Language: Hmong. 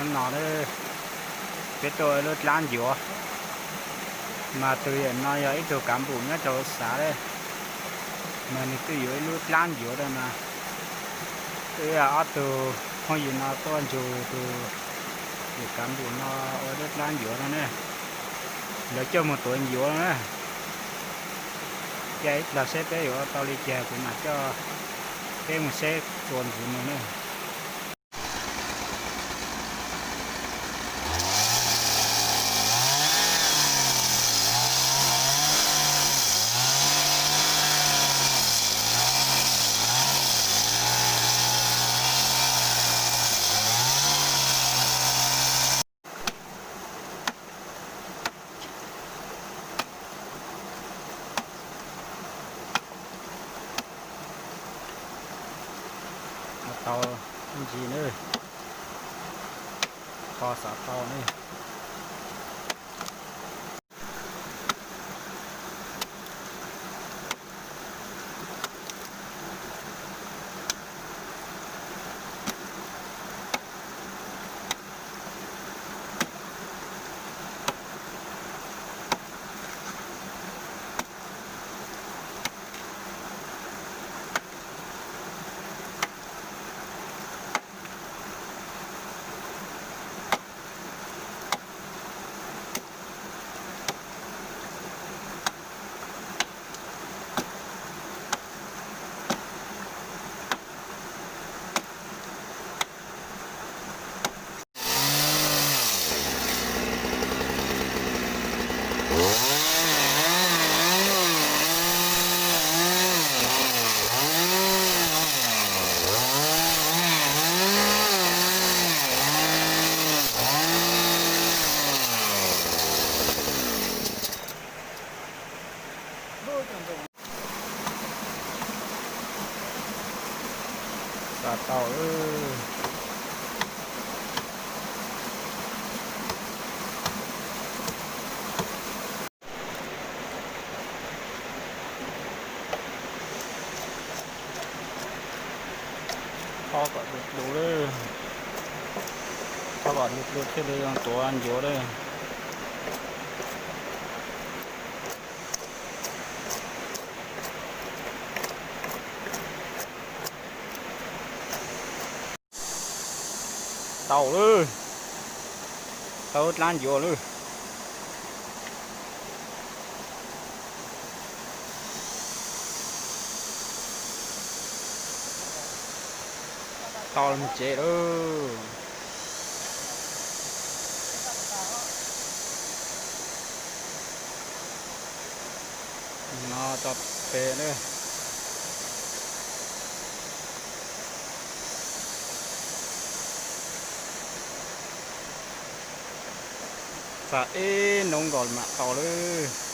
No peb tuaj ua lub dlaab ncuav, mas tug yawm no yog ib tug kav npum nyob rau xav le, mas nwg twb yuav ib lub dlaab ncuav rau no. Wb ob tug phooj ywg no tuaj nrug tug yawm kav npum no ua lub dlaab ncuav no ne. Lawv coj moog tuav ncuav no na. Ca ib plag seb peb yuav ua tau li cas kuv mam coj peb moog seb tua ntxiv moog ne. Tau ntsis na, qhov xav tau ne. Tau. Tho kom du du lawm, tho kom du du thiaj li tuav ncuav lawm. Tau lawm, tau dlaab ncuav lawm. Tau lawm tsev lawm. No tso pem lawm. Txog ib nub nkaus mam tau lawm.